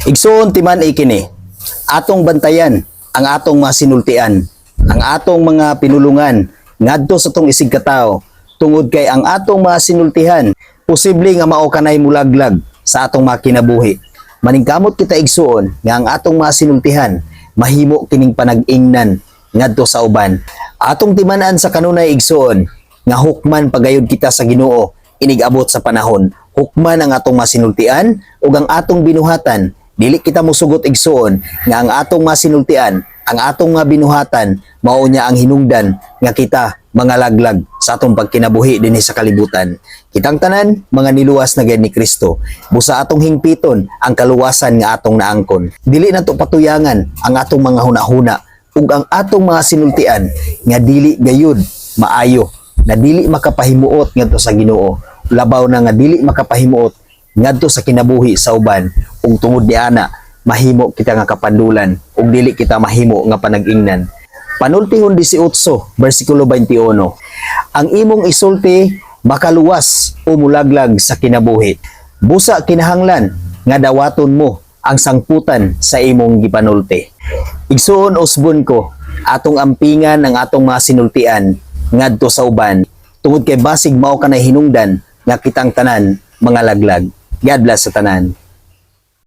Igsuon, timan-i kini. Atong bantayan ang atong mga sinultian, ang atong mga pinulungan ngadto sa atong isig katawo, tungod kay ang atong mga sinultihan posible nga mao kanay mulaglag sa atong mga kinabuhi. Maningkamot kita, igsuon, nga ang atong mga sinultihan mahimo kining panag-ingnan ngadto sa uban. Atong timan-an sa kanunay, igsuon, nga hukman pagayod kita sa Ginoo inig-abot sa panahon. Hukman ang atong masinultian ug ang atong binuhatan. Dili kita musugot, igsuon, nga ang atong masinultian, ang atong nga binuhatan mao niya ang hinungdan nga kita mga laglag sa atong pagkinabuhi dinhi sa kalibutan. Kitang tanan mga niluwas na gayud ni Kristo. Busa atong hingpiton ang kaluwasan nga atong naangkon. Dili nato patuyangan ang atong mga hunahuna ug ang atong mga sinultian nga dili gayud maayo, na dili makapahimuot ngadto sa Ginoo, labaw na nga dili makapahimuot ngadto sa kinabuhi sa uban, ug tungod niana mahimo kita nga kapandulan ug dili kita mahimo nga panag-ingnan. Panultihon 18 bersikulo 21: Ang imong isulti makaluwas o mulaglag sa kinabuhi. Busa kinahanglan nga dawaton mo ang sangputan sa imong gipanulti. Igsuon, usbon ko, atong ampingan ang atong mga sinultian ngadto sa uban tungod kay basig mao kanay hinungdan nga kitang tanan mga laglag. God bless sa tanan.